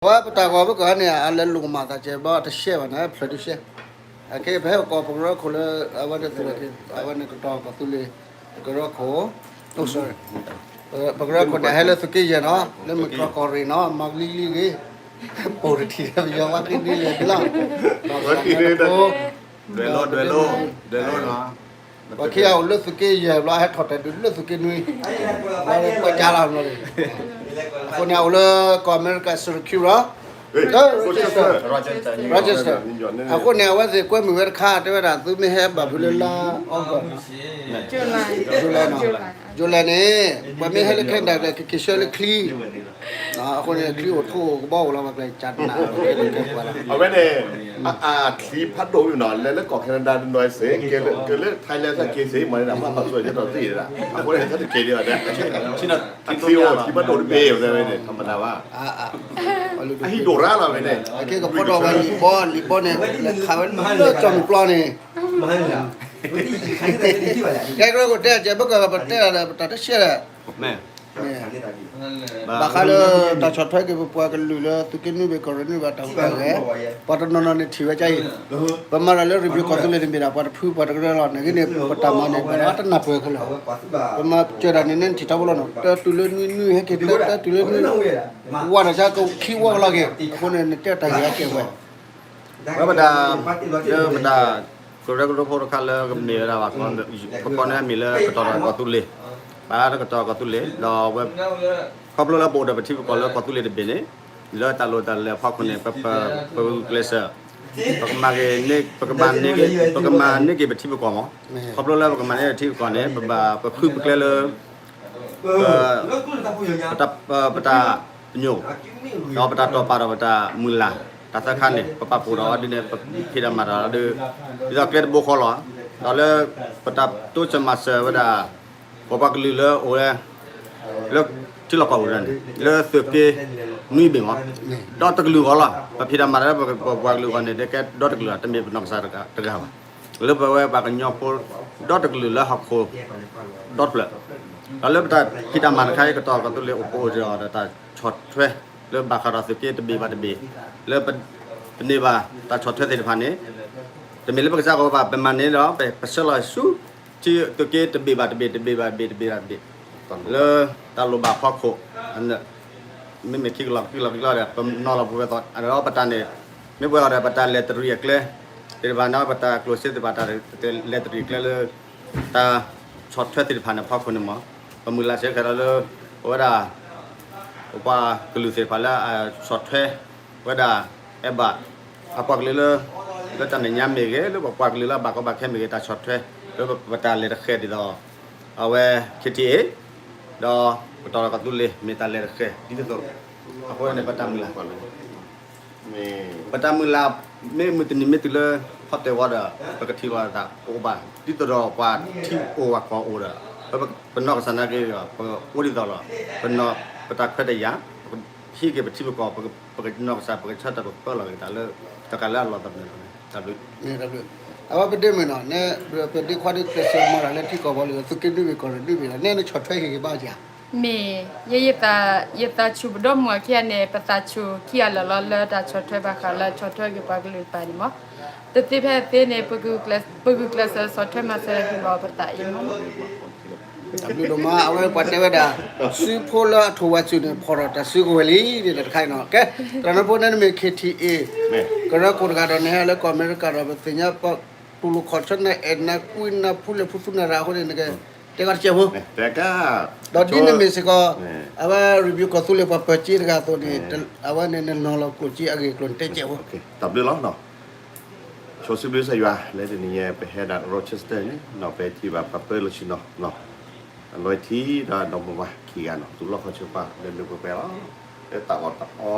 ပတၢ်ဂီၤဖဲကီၢ်န့ၣ် အလဲၤလိာ်ကမၤသးကဲဘျီတရှဲဘၣ်န့ၣ် ဖျၢၣ်ဒုရှဲ. အခဲအံၤ ပဟဲကီၢ်ပကရၢခိၣ်လၢ အဝဲန့ၣ်သုးလီၢ်က့ၤ အဝဲန့ၣ်ကတီၢ်ကီၢ်သူလ့ၤ ကရၢခိၣ်, ပကရၢခိၣ်န့ၣ် ဟဲလၢသုးက့ယဲၢ်နီၤ လၢမုၢ်တြီၢ်ကီၢ်ရ့ၣ်နီၤ မၤကလံၤကလံၤဂ့ၤ, ပိာ်တထံၣ်ဒီးပယီၤဝါက့ၤဒ်လဲၣ်ဒ်လီၤ, ဒွဲၣ်လိ ဒွဲၣ်လိ, ပှၤခံဂၤအိၣ်လၢသုးက့ယဲၢ်ဘျီ ဟဲထီၣ်တၢ်ဒုးလၢသုးက့နွံ, ဘျီကွဲးကၢ်လီၤဘျီန့ၣ်, အဃိန့ၣ် အအိၣ်လၢကီၢ်အမဲရကၤ Syracuse လီၤ, Rochester, Rochester, အဃိန့ၣ် အဝဲသ့ၣ်ကွဲမုာ်ဝဲတခါ တဲဝဲဒၣ် သုမ့ၢ်ဟဲဘၣ်ဖုးလၢလါ August နီၤ, July နီၤ, July န့ၣ် ပှၤမ့ၢ်ဟဲလၢ Canada ကျဲ ကက့ၤဆှၢလၢချံ အဃိန့ၣ် ချံအိၣ်ထိၣ်အိၣ်ကဘီအိၣ်လီၤ ပှၤကျဲကၢ်တနၢ် အဝဲန့ၣ် အချံဖးဒိၣ်ဝံၤနီၤ လဲၤလၢကီၢ် Canada တနီၤစ့ၢ် က့ၤလၢ Thailand စ့ၢ်က့ၤစ့ၢ် မၤန့ၣ် မၤပာ်စၢၤကဲထီၣ်သ့ၣ်ဒၣ် အဃိန့ၣ် တၢ်တက့ၤဒံးဘၣ် ချံအိၣ်ချံဖးဒိၣ်တဘ့ၣ်ဝဲန့ၣ် ထီၣ်မတၤဘၣ် အဟံၣ်ဒိၣ်ရၣ်လီၤဝဲန့ၣ် ကဲကဖီဒီးဝဲလံာ်ဘီ လံာ်ဘီန့ၣ် လဲၤခးဝဲလၢကၠီမုၢ်ပျီန့ၣ် ကဲကရၢခိၣ်တဲကဲ ပကပတဲဒၣ်ဒီးပတၢ်တရှဲဒၣ် ဘၣ်ဃးလၢတၢ်ဆီၣ်ထွဲက့ၤပပှၤကလုာ်လၢသုးက့နွံဘ့ၣ်ကီၢ်ရ့ၣ်နွံဘ့ၣ်တၢ်ဟူးတၢ်ဂဲၤ, ပှၤတနီၤနီၤန့ၣ်ထံၣ်ဝဲကအံၤ, ပမၤတၢ်လၢ review ကီၢ်သူလ့ၤန့ၣ်မ့ၢ်ဒၣ်ပှၤတဖုပှၤတကရၢလီၤ, န့ၣ်ဂ့ၤန့ၣ် ပတၢ်မၤန့ၣ် ပတနၢ်ပၢၢ်ခဲလၢာ်, ပမၤစၢၤတၢ်န့ၣ် နထံၣ်ထီဘိလီၤနီၤ, တၢတုၤလၢနွံနွံဟဲက့ၤ တၢတုၤလၢနွံ, ဝါတၢ်ဆါကခံဝီကလီၤက့ၤ, အဃိန့ၣ် နတဲတၢ်ဂ့ၢ်အကဲဝဲ ဝဲပတၢ်, လၢပတၢ်ကရၢကရိဖိတခါလၢကမ့ၢ်ဝဲဒၣ်ဘၣ်, ပကီၢ်န့ၣ်မ့ၢ်လၢကတီၢ်ဒီးကီၢ်သူလ့ၤ, ဘၣ်လၢကတီၢ်ကီၢ်သူလ့ၤ ဒီးဝဲ, ခီဖျိလၢပအိၣ်ဒီးပထံပကီၢ်လၢကီၢ်သူလ့ၤတဘ့ၣ်န့ၣ်, လၢတၢ်လိၣ်တၢ်လဲၤအဖီခိၣ်န့ၣ် ပ, ပ, ပဂုာ်ကျဲးစၢး, ပကမၤဂ့ၤ, ပကမၤန့ၢ်က့ၤပထံပကီၢ်မး, ခီဖျိလၢပကမၤန့ၢ်ထံပကီၢ်န့ၣ် ပဘၣ်ပဃုပကျဲလၢ ပတၢ်ပညိၣ်, ဒီးပတၢ်တိာ်ပာ်ဒီးပတၢ်မုၢ်လၢ်, တၢ်သၢခါန့ၣ် ပပာ်ဖှိၣ်ဒီးဒ်န့ၣ် ပဖံးတၢ်မၤတၢ်ဒီး, ဒ်သိးကျဲတဘိဃီလီၤ, ဒီးလၢပတၢ်တိစၢၤမၤစၢၤဝဲဒၣ်, ပပှၤကလုာ်လၢအိၣ်ဝဲ လၢထံလီၢ်ကီၢ်ပူၤန့ၣ် လၢသုးက့နွံဘ့ၣ်မး, ဒီတကလုာ်ဃီလီၤ, ပဖံးတၢ်မၤတၢ်လၢပပှၤကလုာ်အဂီၢ်န့ၣ် တကဲဒီတကလုာ်လီၤ, တမ့ၢ်ပနီၢ်ကစၢ်တဂၤဘၣ်, လၢပဝဲပှၤကညီဖိ ဒီတကလုာ်လၢဟီၣ်ခိၣ်ဒီတဖျၢၣ်, ဒီးလၢပတၢ်ဖံးတၢ်မၤတခါအံၤ ကတီၢ်ကီၢ်သူလ့ၤအိၣ်ပအိၣ်ဒီးတၢ်ဆီၣ်ထွဲ လၢဘၣ်ဃးဒီးသုးက့တဘ့ၣ်ဘၣ်တဘ့ၣ်, လၢပန့ၢ်ဘၣ်တၢ်ဆီၣ်ထွဲသ့ၣ်တဖၣ်န့ၣ်, တမ့ၢ်လၢပကစၢ်ကီၢ်ဘၣ် ပမၤန့ၢ်ဒီး ပဆှၢလီၤဆူ သုးက့တဘ့ၣ်ဘၣ်တဘ့ၣ် တဘ့ၣ်ဘၣ်တဘ့ၣ် တဘ့ၣ်ဘၣ်တဘ့ၣ်, လၢတၢ်လိၣ်ဘၣ်ဖီခိၣ်, မ့မ့ၢ်ခံကလီၢ်ခံကလီၢ်ခံကလီၢ်ဒီး ပနီၤလီၤပဝဲသီး ဒီးပတၢ်န့ၣ်, မ့ၢ်ပှဲၤအီၤဒီး ပတၢ်လဲၤတရံးအကျဲသ့ၣ်တဖၣ်န့ၣ် ပတၢ်ကျိၣ်စ့သ့ၣ်တဖၣ် တၢ်လဲၤတရံးအကျဲလၢ တၢ်ဆီၣ်ထွဲသ့ၣ်တဖၣ်န့ၣ် ဖီခိၣ်န့ၣ်မး, ပမုၢ်လၢ်စ့ၢ်ကီးလၢ ပဝဲဒၣ် ပပှၤကလုာ်သ့ၣ်တဖၣ်လၢအဆီၣ်ထွဲဝဲဒၣ် အဲၣ်ဘၣ် အပှၤကလုာ်လၢ လၢတၢ်မဲာ်ညါမ့ၢ်ဂ့ၤ, လၢပပှၤကလုာ်လၢအဘၣ်ကီဘၣ်ခဲမ့ၢ်ဂ့ၤ, တၢ်ဆီၣ်ထွဲ လၢပတၢ်လဲၤတဃဲၤဒ်သိး အဝဲ ခ့ထံၣ်အ့ၣ် ဒီးကတီၢ်ဒီးကီၢ်သူလ့ၤ မ့ၢ်တၢ်လဲၤတဃဲၤဒ်သိးသိး, အဃိန့ၣ် ပတၢ်မုၢ်လၢ် ပတၢ်မုၢ်လၢ် မ့ၢ်မုၢ်တနံၤမ့ၢ်တုၤလၢ ဟီၣ်တဲာ်ဝီဒီး ပကထံၣ်လိာ်သးကအိၣ်ဘၣ် ဒ်သိးဒီးပှၤထံအိၣ်ပှၤကီၢ်အိၣ်ဒီး ပနီၢ်ကစၢ်နာ်က့ဒီး ပအိၣ်ဒ်သိးလီၤ. ပနီၢ် ပတၢ်ခွဲးတၢ်ယာ် ဟံးက့ၤပထံပကီၢ် ပနီၢ်ကစၢ် ပကဆၢထၢၣ်ပကပၢလီၤက့ၤတၢ်လၢ တကးလၢအလီၢ်တဘျီန့ၣ်လီၤ. အဝဲပဒ့မုၢ်နီၤ ပဒ့ခွါဒ့ကျဲးစၢးမၤတၢ်လၢထံကီၢ်ပှၤလၢ သုးက့နွံဘ့ၣ်ကီၢ်ရ့ၣ်နွံဘ့ၣ်လီၤ နဲနဆီၣ်ထွဲဟ့ၣ်ဂ့ၤဘၣ်ယၤ မ့ၢ် ယဲ ယသးဆူၣ်ပဒီမုၢ်အခံဂၤန့ၣ် ပသးဆူၣ်ခံဂၤလၢာ်လီၤ လၢတၢ်ဆီၣ်ထွဲဘၣ်ဃးလၢဆီၣ်ထွဲက့ၤပှၤကလုာ်တဖၣ်န့ၣ်မး, တသ့ဖဲသ့န့ၣ် ပဂုာ်ကျဲးစၢးဆီၣ်ထွဲမၤစၢၤဟ့ၣ်လီၤပသးအံၤမး. တၢ်ဘျုးဒိၣ်မး အဝဲပှၤတဲဝဲဒၣ် စုဖိလၢအထိၣ်ဝဲစုန့ၣ် ဖီၣ်ထီၣ်တၢ်စုကဝဲၤလံန့ၣ် တခါအံၤနီၤ ကဲ တၢ်နဖိန့ၣ်မ့ၢ် ခ့ထံၣ်အ့ၣ် ကရၢခိၣ်တဂၤဒီးန့ၣ် ဟဲလၢကီၢ်အမဲရကၤဒီး ပသ့ၣ်ညါပတူၢ်လိာ်ခီၣ်ဆၢနၤအဲၣ်နၤကွံနၤဖူလဲၣ်ဖူသူနၤရၤအဃိန့ၣ် နကတဲကီတစဲးဖိ ဒီးဒ်န့ၣ်မ့ၢ်စ့ၢ်ကီး အဝဲ review ကီၢ်သူလ့ၤပှၤပၢၤစ့တဂၤအသိးန့ၣ် အဝဲန့ၣ်နနီၤလီၤကျိၣ်စ့အဂ့ၢ်အကျိၤန့ၣ် တဲကဲးဖိ တၢ်ဘျုးလီၤ ဆိစံးဘျုးကစၢ်ယွၤ လၢတနံၤညါ ပဟဲဒၣ် Rochester န့ၣ် ပဟဲထံၣ်ဘၣ်ပှၤပၢလီၤဆ့ၣ်နီၤ အလီၤထံဒီးဒီမါဝၤခံဂၤနီၤ သူၣ်လီၢ်ခီၣ်ဆၢပှၤလၢနုာ်ပှဲၤပှဲၤလီၤ လၢတၢ်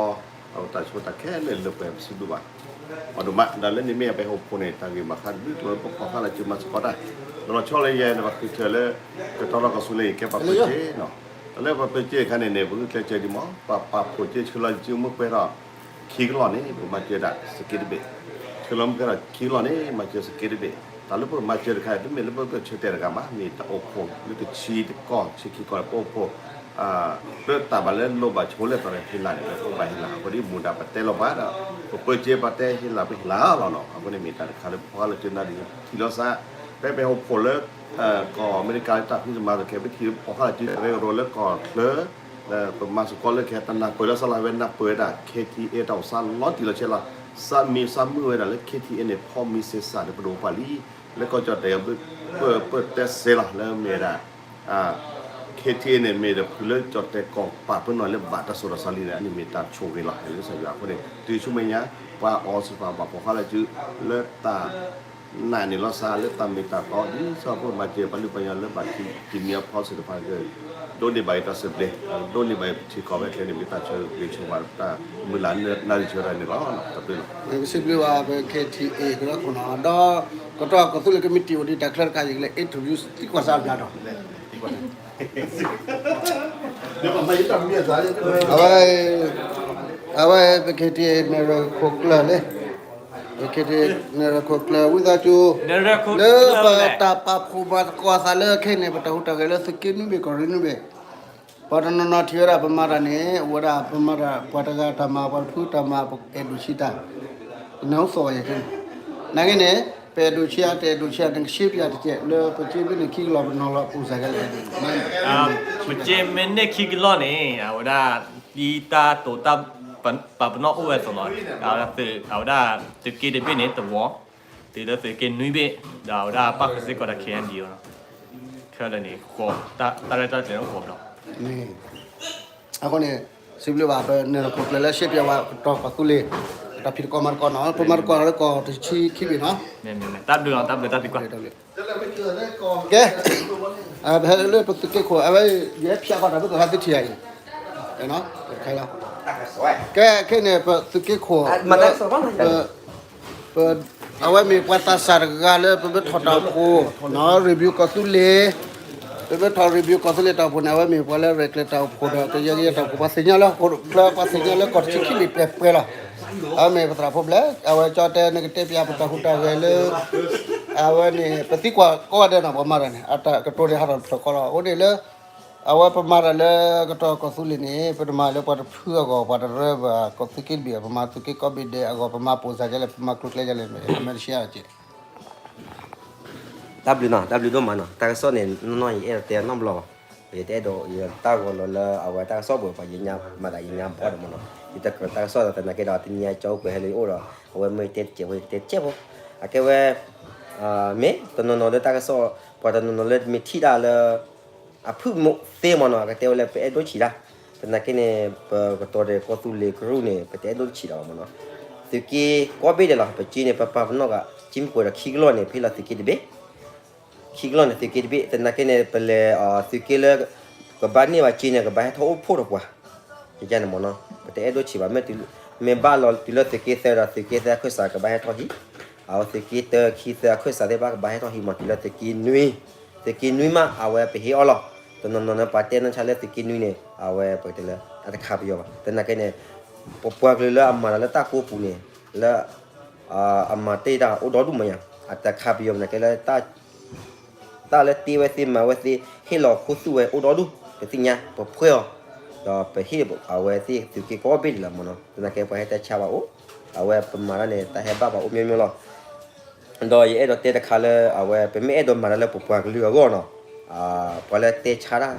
အီၣ်တၢ်အီ အတၢ်ဆိတၢ်ခဲလၢာ်လၢပှဲၤပစုဒုးဘၣ် ပှၤဒိၣ်မး ဒီးလၢနမ့ၢ်အပဟဲအိၣ်ဖှိၣ်န့ၣ် တၢ်ဂ့ၢ်ဘၣ်ဃးဒုးကျိၤလၢပဖီၣ်ဃာ်လၢကၠိမၤစ့ၢ်ကီးတၢ် ဒီးလီၤဆီလၢယဲ နဘၣ်ဃုထၢလၢ ကတီၢ်လီၢ်ကီၢ်သူလ့ၤ ကဲပှၤပၢၤစ့နီၤ တၢ်လၢပှၤပၢၤစ့အခါန့ၣ်န့ၣ် ပဂုာ်ကျဲးစၢးဒံးမး ပှၤပာ်ဖှိၣ်စ့ဆှၢလီၤစ့မ့ၢ်ပှဲၤထီၣ် ခံကလီၢ်န့ၣ် ပကမၤစၢၤဒၣ်စက့တဘ့ၣ် ဆှၢလီၤမ့ၢ်ပှဲၤထီၣ်ခံကလီၢ်န့ၣ် မၤစၢၤစက့တဘ့ၣ် တၢ်လၢပကမၤစၢၤတခါ တမ့ၢ်လၢပကဆၢတဲာ်တဂၤဘၣ် မ့ၢ်တၢ်အိၣ်ဖှိၣ်လၢတဆံတကီၢ် ဆံခံကီၢ် ပအိၣ်ဖှိၣ် လၢတၢ်ဘၣ်လၢလိၣ်ဘၣ်ဆိလၢသီန့ၣ် ဟ့ၣ်လီၤန့ၣ် ပဘၣ်ဟ့ၣ်လီၤ အဃိဒ်မူဒါပတဲလီၤဘၣ်ဒီး ပပၢစ့ပတဲဟ့ၣ်လီၤပဟ့ၣ်လီၤလီၤနီၤ. အဃိန့ၣ်မ့ၢ်တၢ်တခါလၢပှၤလၢကၠိနၣ်ရံၣ် ထံၣ်လီၤစး ဖဲပဟဲအိၣ်ဖှိၣ်လၢ ကီၢ်အမဲရကၤလၢတၢ်ဖံးတမၤသ့ၣ်ခဲ ပထံၣ်ပှၤဃါလၢကၠိရဲၣ်ကရိလၢကီၢ်ချၢ လၢပမၤသကိးလၢခဲတနၢ်ပၢၢ်လီၤစးလီၤ ဝဲနၢ်ပၢၢ်ဝဲဒၣ် K T A တၢ်အိၣ်သးလီၤတံၢ်လီၤဆဲးလီၤ. စးမ့ၢ်စးမုာ်ဝဲဒၣ်လၢ K T A န့ၣ် ဖီမ့ၤစ့စးဒီးပဒိၣ်ပှၢ်လံ လၢကီၢ်ကၠီၣ်တဲာ် ပၢတဲစဲလီၤ လၢမ့ၢ်ဝဲဒၣ် K T A န့ၣ် မ့ၢ်ဒီးဖုလၢကၠီၣ်တဲာ်ကီၢ်ပာ်ပနီၣ်လၢဘၣ်တၢ်စိတၢ်ကမီၤလံန့ၣ် အန့ၣ်မ့ၢ်တၢ်ဆိၣ်ဂ့ၤလီၤ လၢကစၢ်ယွၤအဃိန့ၣ် တုၤဆူမဲာ်ညါ ပှၤအီၣ်စ့ၢ်ကီးဘၣ်ပှၤဃါလၢကၠိ လၢတၢ် နာ်န့ၣ်လီၤစး လၢတၢ်မ့ၢ်တၢ်တီ ဒ်သိးပမၤစၢၤပှၤလုၢ်ပှၤကညီလၢဘၣ်ထံးတမံၤအဖီစ့ၢ်တဖၣ်က ဒိးန့ၢ်ဘၣ်အတၢ်စံးဘျုး ဒိးန့ၢ်ဘၣ်အထံကီၢ်ဝဲကျဲန့ၣ် မ့ၢ်တၢ်ဆိၣ်ဂ့ၤဆိၣ်ဝါတၢ်မုၢ်လၢ်နၢ်ရံၣ်ဆၢတၢ်န့ၣ်လီၤ. တၢ်ဘျုးလီၤ. ပစံးဘျုးဘၣ်ပ K T A ကရၢခိၣ်နီၤ ဒီးကတီၢ်ကီၢ်သူလ့ၤကမံးတံာ်အိၣ်ဒံးတၢ်ချၢတခါ ယကလဲၤ interview သံကွၢ်စးဘျါဒီး အဝဲ အဝဲ ပ K T A နၢ်ရံၣ်ခိၣ်ကျၢၢ်လံ ပ K T A နၢ်ရံၣ်ခိၣ်ကျၢၢ် ဝံသးစူၤ လၢပတၢ်ပာ်ဖှိၣ်မၤသကိးသးလၢခဲအံၤန့ၣ် ပတၢ်ဟူးတၢ်ဂဲၤလၢသုးက့နွံဘ့ၣ်ကီၢ်ရ့ၣ်နွံဘ့ၣ် ပှၤတနီၤနီၤထံၣ်ဝဲဒၣ်ပမၤတၢ်န့ၣ် အိၣ်ဝဲဒၣ်ပမၤတၢ် ပှၤတဂၤတၢ်မၤ ပှၤတဖုတၢ်မၤ ပအဲၣ်ဒိးဆံတၢ် နၢ်ဟူသီၣ်ဝဲယဲၢ်န့ၣ် နာ်က့န့ၣ် ပအဲၣ်ဒိးဆံအတအဲၣ်ဒိးဆံအ နကရှဲပၠးတကဲး လၢပကၠ့မ့ၢ်န့ၢ်ခံကလီၢ် ပနီၤလီၤပူၤစၢ်ကလဲၣ် ပကၠ့မ့ၢ်န့ၢ်ခံကလီၢ်န့ၣ် အဝဲဒၣ် ဒ်တၢ်တိာ်တၢ်ပာ်ပနီၣ်အိၣ်ဝဲအသိးလီၤ. အဝဲဒၣ်သုးက့တဘ့ၣ်န့ၣ်တဝီၤ တုၤလၢသုးက့နွံဘ့ၣ် ဒီးအဝဲဒၣ်ပၣ်ဃုာ်စ့ၢ်ကီးဒီး K N D O လီၤ. ခဲလၢာ်န့ၣ် တၢ်ရဲၣ်တၢ်ကျဲၤအိၣ်ဃိးဘျီ အဃိန့ၣ် စံးဘျုးဘၣ်ပနၢ်ရံၣ်ခိၣ်ကျၢၢ်လၢရှဲပၠးဝဲ ကတီၢ်ကီၢ်သူလ့ၤ တၢ်ဖံးသကိးမၤသကိးနီၤ ပမၤသကိးလၢကီၢ်တဆံခံဘ့ၣ်နီၤ တၢ်ဘျုးလီၤ တၢ်ဘျုးတၢ်သံကွၢ် ကဲ ပဟဲလၢပသုးက့ခိၣ် အဝဲ ယဟဲဖၠးဃီတၢ်ဘျုးသ့ၣ်သ့ၣ်ထံၣ်ယၤအံၤ ကဲ ခဲအံၤန့ၣ် ပသုးက့ခိၣ် ပ အဝဲမ့ၢ်ပှၤသးစၢ်တဂၤလၢပမ့ၢ်ထီၣ်တၢ်အိၣ်ဖှိၣ် ရ့ၣ်ဘံၣ်ကီၢ်သူလ့ၤ ပမ့ၢ်ထီၣ်ရ့ၣ်ဘံၣ်ကီၢ်သူလ့ၤတၢ်အိၣ်ဖှိၣ်န့ၣ် အဝဲမ့ၢ်ပှၤလၢရဲၣ်ကျဲၤတၢ်အိၣ်ဖှိၣ်ဒီး ကယဲၢ်ကယဲၢ်တၢ်အိၣ်ဖှိၣ် ပှၤသ့ၣ်ညါလၢ ပှၤသ့ၣ်ညါလၢကီၢ်တဆံခံဘ့ၣ်ပှဲၤပှဲၤလီၤ. အဝဲမ့ၢ်ပသရၣ်ဖိဘျဲၣ် အဝဲကၠီတဲနကတဲပၠးပတၢ်ဟူးတၢ်ဂဲၤလၢ အဝဲန့ၣ် ပသံကွၢ်ကိးဂၤဒဲးနီၤ ပှၤမၤတၢ်န့ၣ် အတၢ်ကတိၤန့ၣ်ဟးထီၣ်ဖျၢၣ်ဃီလီၤ. အဃိန့ၣ်လၢ အဝဲပမၤတၢ်လၢကတီၢ်ကီၢ်သူလ့ၤန့ၣ် ပတမၤလၢပှၤတဖုအဂီၢ် ပှၤတရၢဘၣ် ကီၢ်သူက့တဘ့ၣ် ပမၤသုးက့ကိးဘ့ၣ်ဒဲးအဂီၢ် ပမၤပိာ်စၢ်ကလဲၣ် ပမၤကျိၤကျဲယလဲၣ် မ့ၢ်အမဲာ်တဆှးအီၤက့ တၢ်ဘျုးနီၤ တၢ်ဘျုးဒိၣ်မးနီၤ တၢ်ကစီၣ်န့ၣ် နီၢ်နီၢ်ယအဲၣ်ဒိးတဲနီတဘျီဘၣ်. ယတအဲၣ်ဒိး ယတၢ်ဂီၤလီၤလၢအဝဲတၢ်ကစီၣ်ပူၤ ပှၤယညါမၤသးယညါဘီဒီးမးနီၤ ယတကြၢးတၢ်ကစီၣ်ဒီးသနာ်က့ဒီး တနံၤအံၤကၠီအိၣ်ကွဲးဟဲလၢယအိၣ်ဒီး အဝဲမ့ၢ်တဲတစဲးဖိ ယတဲတစဲးဖိ အကဲဝဲ မ့ၢ်တနီၤနီၤလၢတၢ်ကစီၣ် ပှၤတနီၤနီၤလၢမ့ၢ်ထံၣ်တၢ်လၢ အဖုၣ်မုၢ်သ့မးနီၤ အကတဲဝဲလၢပအဲၣ်ဒိးဆံးတၢ် သနာ်က့န့ၣ် ပကတီၤဒီးကီၢ်သူလ့ၤကရူၢ်န့ၣ် ပတအဲၣ်ဒိးဆံးတၢ်ဘၣ်မးနီၤ သုးက့ကိးဘ့ၣ်ဒဲးလီၤ ပကၠ့န့ၣ် ပပာ်ပနီၣ်က့ၤ ကၠ့မ့ၢ်ပှဲၤဒီးခံကလီၢ်န့ၣ် ဖဲလီၤသုးက့တဘ့ၣ် ခံကလီၢ်န့ၣ် သုးက့တဘ့ၣ် သနာ်က့န့ၣ် ပလဲၤ သုးက့လၢ ကဘၣ်န့ၢ်ဘၣ်ကၠ့န့ၣ် ကဘၣ်ဟဲထီၣ်အိၣ်ဖှိၣ်ဒီးပှၤ ယန့ၣ်မးနီၤ ပတအဲၣ်ဒိးဆံးဘၣ် မ့ၢ် မ့ၢ်ဘၣ်လီၤတုၤလၢသုးက့သၢဒီး သုးက့သၢအခၢၣ်စးကဘၣ်ဟဲထီၣ်ဟံၣ် အဝဲသုးက့တၢ ခံ သၢအခၢၣ်စးသ့ၣ်တဖၣ်ကဘၣ်ဟဲထီၣ်ဟံၣ်မး တုၤလၢသုးက့နွံ သုးက့နွံမး အဝဲပဟ့ၣ်အီၤလီၤ. တနီၤနီၤန့ၣ် ပှၤတဲနီၢ်ဆါလၢသုးက့နွံန့ၣ် အဝဲပကတဲလၢ အတခါပယီၤဘၣ် သနာ်က့န့ၣ် ပပှၤကလုာ်လၢအမၤတၢ်လၢတၢ်ကိးပူၤန့ၣ် လၢ အမၤတ့ၢ်တၢ်အိၣ်ဒီဒူၣ်မးယါ အတခါပယီၤသနာ်က့လၢ တၢ်လၢတ့ဝဲသ့မၤဝဲသ့ ဟ့ၣ်လီၤခူသူၣ်ဝဲအိၣ်ဒီဒူၣ် ပသ့ၣ်ညါ ပဖှဲအီၤ ဒီးပဟ့ၣ်အဝဲသ့ၣ်သုးက့ကိးဘ့ၣ်ဒဲးလီၤမးနီၤ သနာ်က့ပှၤဟဲတဲဆါဘၣ်အိၣ် အဝဲပမၤတၢ်န့ၣ် တၢ်ဟဲဘၣ်ပှၤအိၣ်မ့ၢ်မ့ၢ်လီၤ. ဒီးယအဲၣ်ဒိးတဲတခါလၢ အဝဲပမ့ၢ်အဲၣ်ဒိးမၤတၢ်လၢပပှၤကလုာ်အဂီၢ်နီၤ ပှၤလၢတဲဆါတၢ်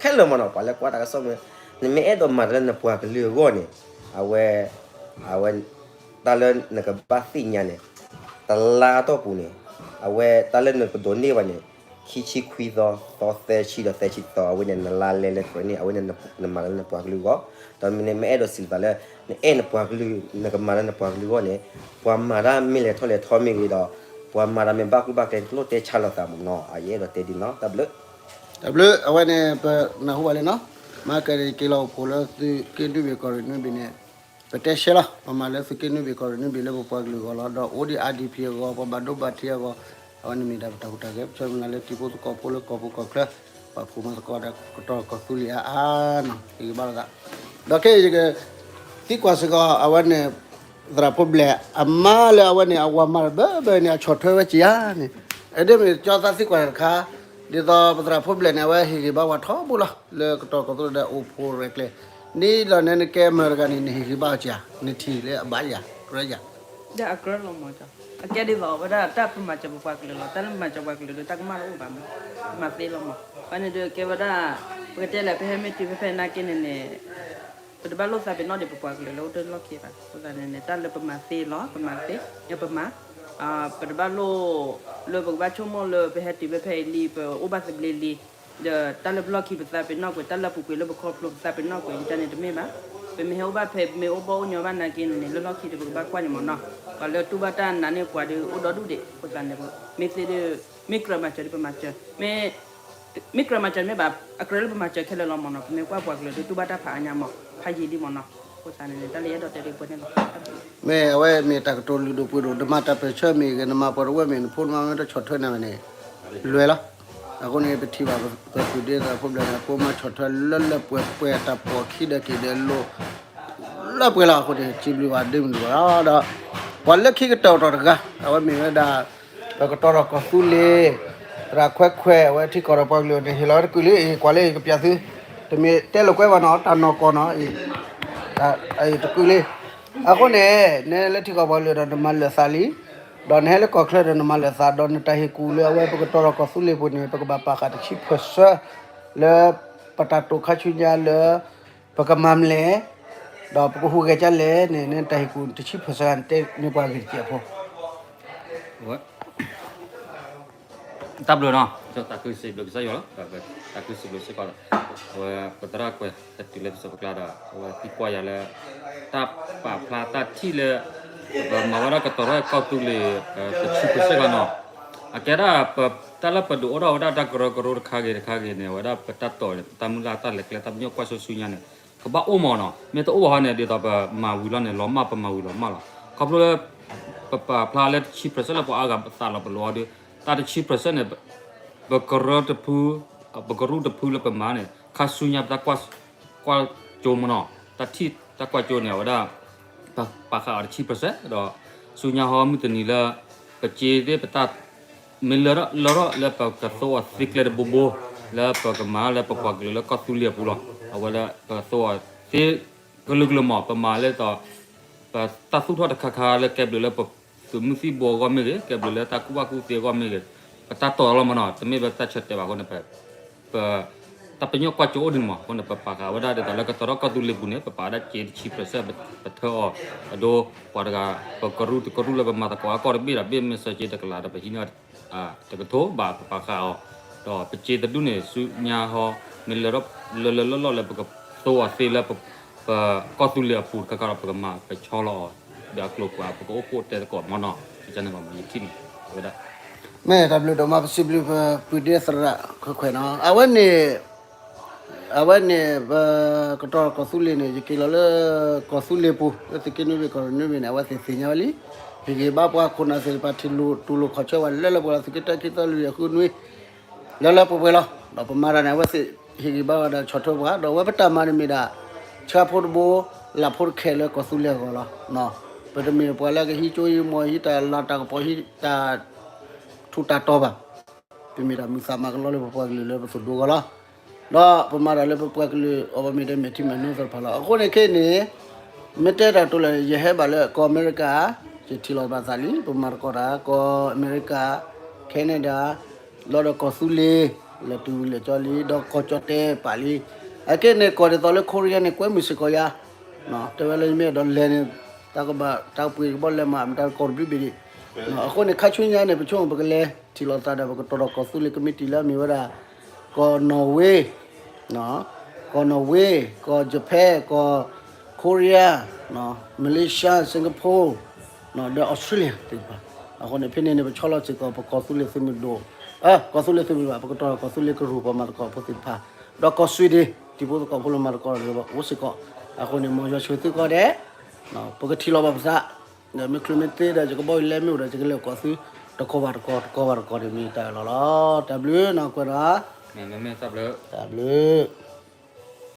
ခဲလၢာ်မးနီၤ ပှၤလၢကွၢ်တၢ်ကစီၣ်မ့ၢ် နမ့ၢ်အဲၣ်ဒိးမၤတၢ်လၢနပှၤကလုာ်အဂီၢ်န့ၣ် အဝဲ အဝဲ တၢ်လၢနကဘၣ်သ့ၣ်ညါန့ၣ် တလါအတီၢ်ပူၤန့ၣ် အဝဲတၢ်လၢနကဒိးန့ၢ်ဘၣ်န့ၣ် ခံဆံခွံသီ သီသၢဆံဒီးသၢဆံတသီ အဝဲန့ၣ် နလါလဲၤလၢကြၢးန့ၣ် အဝဲန့ၣ်နမၤတၢ်လၢနပှၤကလုာ်အဂီၢ် ဒီးမ့ၢ်နမ့ၢ်အဲၣ်ဒိးစံးလီၤသးလၢ နအဲၣ်နပှၤကလုာ် နကမၤလၢနပှၤကလုာ်အဂီၢ်န့ၣ် ပှၤမၤတၢ်မ့ၢ်လဲၤထီၣ်လဲၤထီမ့ၢ်ဂ့ၤဒီး ပှၤမၤတၢ်မ့ၢ်ဘၣ်ကျိၣ်ဘၣ်ကျဲ နတလိၣ်တဲဆါလိာ်သးမးနီၤ ယအဲၣ်ဒိးတဲဒ်န့ၣ်လီၤ တၢ်ဘျုး တၢ်ဘျုး အဝဲန့ၣ် ပနၢ်ဟူဘၣ်လံနီၤ မၤကဲဒ်က့ၤလီၤအိၣ်ဖှိၣ်လၢသုးက့နွံဘ့ၣ်ကီၢ်ရ့ၣ်နွံဘ့ၣ်န့ၣ် ပတဲရှဲလီၤ ပမၤလၢသုးက့နွံဘ့ၣ်ကီၢ်ရ့ၣ်နွံဘ့ၣ်လၢပပှၤကလုာ်အဂီၢ်လီၤ ဒီးအိၣ်ဒံး I D P အဂီၢ် ပှၤဘၣ်ဒိဘၣ်ထံးအဂီၢ် အဝဲန့ၣ်မ့ၢ်ဒၣ်ပတၢ်ဟူးတၢ်ဂဲၤ ပဆၢမုၢ်လၢ်လၢထံဖိကီၢ်ဖိလၢကီၢ်ပူၤကီၢ်ချၢ ပာ်ဖှိၣ်မၤသကိးဒီးကတီၢ်ကီၢ်သူလ့ၤအါအါနီၤ ဟ့ၣ်ဂံၢ်ဘါလိာ်သး ဒီးခဲအံၤယက သံကွၢ်စ့ၢ်ကီး အဝဲန့ၣ် သရၣ်ဖိဘျဲၣ် အမါလၢအဝဲန့ၣ် အဝၤမၤတၢ်ဘၢဘၢန့ၣ် အဆီၣ်ထွဲဝဲက့ၤဧါန့ၣ် အဒ်မ့ၢ်ကၠီသးသံကွၢ်တၢ်တခါ ဒ်သိးပသရၣ်ဖိဘျဲၣ်န့ၣ် အဝဲဟ့ၣ်ဂံၢ်ဘါပှၤထီဘိလီၤ လၢကတီၢ်ကီၢ်သူလ့ၤဒီးအိၣ်ဖှိၣ်ရဲၣ်ကျဲၤ, န့ၣ်ဒီးနဲနကဲမၢၢ်တဂၤန့ၣ် နဟ့ၣ်ဂံၢ်ဘါအီၤဧါ, နထံၣ်လၢအဘၣ်ဧါ, ကြၢးဧါ, ဒီးအကြၢးလီၤမၢ်, အကဲဒ်သိးဝဲဒၣ်တၢ်ပမၤစၢၤပပှၤကလုာ်လီၤ, တၢ်လၢပမၤစၢၤပှၤကလုာ်ဒီးတၢ်ကမၣ်တအိၣ်ဘၣ်မၢ်, မၤသ့လီၤမၢ်, ဘၣ်န့ၣ်ဒီးကဲဝဲဒၣ်, ပကတဲလဲၣ် ပဟဲမ့ၢ်တုၤဖဲဖဲနာ်က့န့ၣ်န့ၣ် ပတဘၣ်လိၣ်သးပ့ၤနီၣ်ဒံးပပှၤကလုာ်လၢအိၣ်တ့ၢ်လီၢ်ခံဘၣ်, အဃိသတးန့ၣ်န့ၣ် တၢ်လၢပမၤသ့လီၤ, ပမၤသ့, ပမၤ, ပတဘၣ်လိၣ်, လၢပကဘၣ်ဆိကမိၣ်လၢပဟဲတုၤဖဲဖဲအံၤလံ ပအိၣ်ဘၣ်သဘျ့လံ, ဒီးတၢ်လၢပလီၢ်ခံပသးပ့ၤနီၣ်ကွံာ်, တၢ်လၢအပူၤကွံာ်လၢပခီဖျိပသးပ့ၤနီၣ်ကွံာ်န့ၣ်တၢ်န့ၣ်တမ့ၢ်ဘၣ်, ပမ့ၢ်ဟဲအိၣ်ဘၣ်ဖဲ ပမ့ၢ်အိၣ်ဘၣ်အိၣ်ညီဘၣ်နာ်က့န့ၣ်န့ၣ် လၢလီၢ်ခံဒီးပကဘၣ်ကွၢ်န့ၣ်မၢ်နီၤ, ပှၤလၢတူၢ်ဘၣ်တၢ်နာ်န့ၢ်ပှၤဒီးအိၣ်ဒီဒူၣ်ဒံး, အဃိသတးန့ၣ် မ့ၢ်သ့ဒီး, မ့ၢ်ကြၢးမၤစၢၤဒီးပမၤစၢၤ, မ့ၢ် မ့ၢ်ကြၢးမၤစၢၤမ့ၢ်ဘၣ်, အကြၢးလၢပမၤစၢၤခဲလၢာ်လီၤမၢ်နီၤ, ပမ့ၢ်ကွၢ်ပှၤကလုာ်ဒီးတူၢ်ဘၣ်တၢ်ဖးအါညါမၢ်, ဖးယံာ်လံမၢ်နီၤ, အဃိသတးန့ၣ် တၢ်လၢယအဲၣ်ဒိးတဲဒ်ပှဲၤန့ၣ်လီၤ. မ့ၢ်အဝဲမ့ၢ်တၢ်ကတိၤလုၢ်ဒိၣ်ပှ့ၤဒိၣ်, နမၤတၢ်ပၢၢ်ဆၢမ့ၢ်ဂ့ၤ, နမၤပှၤတဝၢမ့ၢ်ဂ့ၤ, နဖိနမါမ့ၢ်တဆီၣ်ထွဲနၤန့ၣ် လွဲၤလီၤ. အဃိန့ၣ် ပထံၣ်ဘၣ်ပသုးဒ့သရၣ်ဖိဘျဲၣ်န့ၣ် ဖိမါဆီၣ်ထွဲလၢလၢပှဲၤပှဲၤ, တၢ်ပိာ်ခံဒီးက့ၤဒီးလိၤ လၢပှဲၤလီၤ. အဃိန့ၣ် စံးဘျုးဘၣ်ဒ့မုၣ်ဒ့မါလီၤ. ဒီး ပှၤလၢခံကတၢၢ်အိၣ်ထီၣ်တဂၤ အဝဲမ့ၢ်ဝဲဒၣ် ပကတီၤထီၣ်ကီၢ်သူလ့ၤ သရၣ်ခွဲခွဲး, အဝဲထံကီၢ်ဒီးပှၤကလုာ်န့ၣ် ဟ့ၣ်လီၤဝဲတကုာ်လံ, ကွၢ်လၢကပျးသု, တမ့ၢ်တဲလိာ်ကွဲဘၣ်နီၤ, တၢ်နီၢ်ကီၢ်နီၤ, တကုာ်လံ. အဃိန့ၣ် နလၢထံကီၢ်ပှၤကလုာ်ဒီးနမၤလၢာ်သးလံ, ဒီးနဟဲလၢကီၢ်ချၢဒီးနမၤလၢာ်သး, ဒီးနတၢ်ဟ့ၣ်ကူၣ်လၢအဝဲ ပကတီၤထီၣ်ကီၢ်သူလ့ၤပူၤန့ၣ် ပကဘၣ်ပာ်ဃာ်တဆံ percent လၢ ပတၢ်တိာ်ခါဆူညါလၢ ပကမၤမလဲၣ်, ဒီးပကဟူးဂဲၤဒ်လဲၣ်န့ၣ် နတၢ်ဟ့ၣ်ကူၣ်တဆံ percent န့ၢ်ပှၤဂ့ၤတကဲးဖိ တၢ်ဘျုးနီၤ, တၢ်ကစံးဘျုးကစၢ်ယွၤလီၤ, တၢ်ကစံးဘျုးစ့ၢ်ကီးလီၤ. အဝဲပသရၣ်ကွဲး ဟဲတုၤလၢပစီၤပကျါဒီး အဝဲသံကွၢ်ယၤလၢ တၢ်ပာ်ဖျါတၢ်ထံၣ်လၢ ပမၤဝဲဒၣ်ကတီၤထီၣ်ကီၢ်သူလ့ၤ တဆံ percent ဘၣ်နီၤ, အကဲဒၣ် တၢ်လၢပဒုးအိၣ်ထီၣ်ဝဲဒၣ်တၢ်ကရၢကရိတခါဂ့ၤတခါဂ့ၤန့ၣ် အဝဲဒၣ်ပတၢ်တိာ်န့ၣ် ပတၢ်မုၢ်လၢ်တၢ်လဲၤကျဲတၢ်ပညိၣ်ကွၢ်စိဆူညါန့ၣ် ကဘၣ်အိၣ်မးနီၤ, မ့ၢ်တအိၣ်ဘၣ်ဟီန့ၣ် ဒ်သိးပမၤဝံၤလီၤန့ၣ် လီၤမၢ်ပမၤဝံၤလီၤမၢ်လီၤ. ခီဖျိလၢ ပပာ်ဖျါလၢတဆံ percent လၢပှၤအါဂၤပသးလီၤပလိာ်အီၤဒီး တၢ်တဆံ percent န့ၣ် ပကရၢတဖု ပကရူၢ်တဖုလၢပမၤန့ၣ် ခါဆူညါပတၢ်ကွၢ် ကွၢ်ကၠိမးနီၤ, တၢ်ထံၣ်တၢ်ကွၢ်ကၠိန့ၣ် အဝဲဒၣ် ပပာ်ဃာ်အီၤတဆံ percent ဒီး ဆူညါဟီမုၢ်တနံၤလၢ ပစ့သ့ၣ်ပတၢ် မ့ၢ်လၢထီၣ်လၢထီၣ်လၢပကသိအီၤသ့ကျဲတဘိဘိ လၢပကမၤလၢပပှၤကလုာ်လၢကီၢ်သူလ့ၤအပူၤလီၤ. အဝဲလၢပကသိအီၤသ့ ကလုာ်ကလုာ်မး ပမၤလၢ ပတၢ်သူၣ်ထီၣ်တခါခါလၢကဲဘျုးလၢပသုးမုၢ်သံၣ်ဘိအဂီၢ်မ့ၢ်ဂ့ၤ, ကဲဘျုးလၢတၢ်ကူၣ်ဘၣ်ကူၣ်သ့အဂီၢ်မ့ၢ်ဂ့ၤ, ပတၢ်တိာ်လီၤမးနီၤ, တမ့ၢ်ပတၢ်ဆၢတဲာ်ဘၣ်အဃိန့ၣ် ပ တၢ်ပညိၣ်ကွၢ်ကၠိအိၣ်ဒံးမး, အဃိန့ၣ် ပပာ်ဃာ်ဝဲဒၣ်ဒ်သိးလၢကတီၤထီၣ်ကီၢ်သူလ့ၤပူၤန့ၣ် ပပာ်ဝဲဒၣ်စ့တဆံ percent ပထၢအီၤ, အဒိ ပှၤတဂၤ ပကရူၢ်တကရူၢ်လၢပမၤသကိးအကီၢ်တဘ့ၣ်ဒီးဘ့ၣ် မ့ၢ်စၢၤစ့တကလးဒီး ပဟံးန့ၢ်တကထိဘၣ် ပပာ်ဃာ်အီၤ, ဒီးပစ့တဒူၣ်န့ၣ် ဆူညါဟီ မ့ၢ်လၢ လၢလၢလီၢ်လီၢ်လၢပကသိအီၤသ့လၢ ပကီၢ်သူလ့ၤအပူၤတခါခါဒီး ပကမၤပဆီလီၤအီၤ ဒီးအကျိၤကွာ် ပကအိၣ်ဖှိၣ်တဲသကိးမးနီၤ, ယထံၣ်န့ၣ် ယထံၣ်န့ၣ် အဝဲဒၣ် မ့ၢ်တၢ်ဘျုးဒိၣ်မး ပစံးဘျုးပပုၢ်ဒ့သရၣ်ခွဲးခွဲးနီၤ, အဝဲန့ၣ် အဝဲန့ၣ် ပကတီၤထီၣ်ကီၢ်သူလ့ၤန့ၣ် ယက့ၤလီၤလၢကီၢ်သူလ့ၤပူၤ လၢသုးက့နွံဘ့ၣ်ကီၢ်ရ့ၣ်နွံဘ့ၣ်န့ၣ် အဝဲသ့ၣ်သ့ၣ်ညါဝဲလံ, ဟ့ၣ်ဂံၢ်ဘါပှၤခိၣ်နၢ်သ့ၣ်တဖၣ်ထံၣ်လိာ်တူၢ်လိာ်ခီၣ်ဆၢဝဲလၢလၢပှဲၤလီၤ သုးက့တၢ ခံသီလွံၢ်ယဲၢ်ဃုနွံ လၢလၢပှဲၤပှဲၤလီၤ. ဒီးပမၤတၢ်န့ၣ် အဝဲသ့ၣ်ဟ့ၣ်ဂံၢ်ဘါဝဲဒီးဆီၣ်ထွဲပှၤ ဒီးအဝဲပတၢ်မၤန့ၣ်မ့ၢ်ဒၣ် ဆှါဖိတဘိ လၢဖိတခဲလၢကီၢ်သူလ့ၤအဂီၢ်လီၤ. ပတမ့ၢ်ပှၤလၢကဟံးကၠိဟံးမီၤ ဟံးတၢ်လၤတၢ်ကပီၤ ဟံးတၢ်ထူးတၢ်တီၤဘၣ်. ပမ့ၢ်ဒၣ်မုၢ်သးမၤကလီလၢပပှၤကလုာ်လၢပသုးဒိအဂီၢ်လီၤ. ဒီးပမၤတၢ်လၢပပှၤကလုာ်အဂီၢ် မ့ၢ်တၢ်မဲာ်ထံမဲာ်နိသ့ၣ်တဖၣ်လီၤ. အဃိန့ၣ်ခဲအံၤန့ၣ် မ့ၢ်တဲတၢ်တိၤလၢ ယဟဲဘၣ်လၢကီၢ်အမဲရကၤ ယထံၣ်လိာ်ဘၣ်သးလံ, ပမၤသကိးတၢ် ကီၢ်အမဲရကၤ Canada လီၤဒီးကီၢ်သူလ့ၤ လဲၤတုၤလဲၤကၠီလံ, ဒီးကီၢ်ကၠီၣ်တဲာ်ပာ်လံ. အခဲအံၤန့ၣ် ကီၢ်ဒ်သိးလၢ Korea န့ၣ် ကွဲမုာ်စ့ၢ်ကီးယၤ, တဲဝဲလၢယမ့ၢ်အဲၣ်ဒိးလဲၤန့ၣ် တၢ်ကဘၣ်တၢ်ပှ့ၤကဘီလဲၤမး မ့ၢ်တၢ်ကီၢ်တဘျုးဘ့ၣ်ဒံး. အဃိန့ၣ် ခါဆူညါန့ၣ် ပဆိကမိၣ်ပကလဲၤထံၣ်လိာ်သးဒီး ပကတီၤထီၣ်ကီၢ်သူလ့ၤကမံးတံာ်လၢအမ့ၢ်ဝဲဒၣ် ကီၢ်နီၣ်ဝ့ ကီၢ်နီၣ်ဝ့, ကီၢ် Japan, ကီၢ် Korea, Malaysia, Singapore ဒီး Australia သ့ၣ်တဖၣ်. အဃိန့ၣ် ဖဲန့ၣ်န့ၣ် ပဆီလီၤစ့ၢ်ကီး ပကီၢ်သူလ့ၤသုးမုၢ်ဒိၣ်, ကီၢ်သူလ့ၤသုးမုၢ်ဒိၣ်ဘၣ်, ပကတီၤထီၣ်ကီၢ်သူလ့ၤကရူၢ် ပှၤမၤသကိးဖိသ့ၣ်တဖၣ်, ဒီးကီၢ် Sweden တံၤဖိသကိးဖိလၢမၤသကိးတၢ်ဒီး အိၣ်စ့ၢ်ကီး. အဃိန့ၣ် မ်ယွၤဆိၣ်ဂ့ၤသုကိးဂၤဒဲး, ပကထံၣ်လိာ်ဘၣ်ပသး, ဒီးမ့ၢ်ချုးမ့ၢ်သ့ဒီး ယကဘီယူၤလဲမ့ၢ်အိၣ်ဒီး ယကလဲၤကိးသု တကီၢ်ဘၣ်တကီၢ် တကီၢ်ဘၣ်တကီၢ်န့ၣ် မ့ၢ်တၢ်အၢၣ်လီၤလီၤ. တၢ်ဘျုးနီၢ်ကွဲးဒီး, တၢ်ဘျုး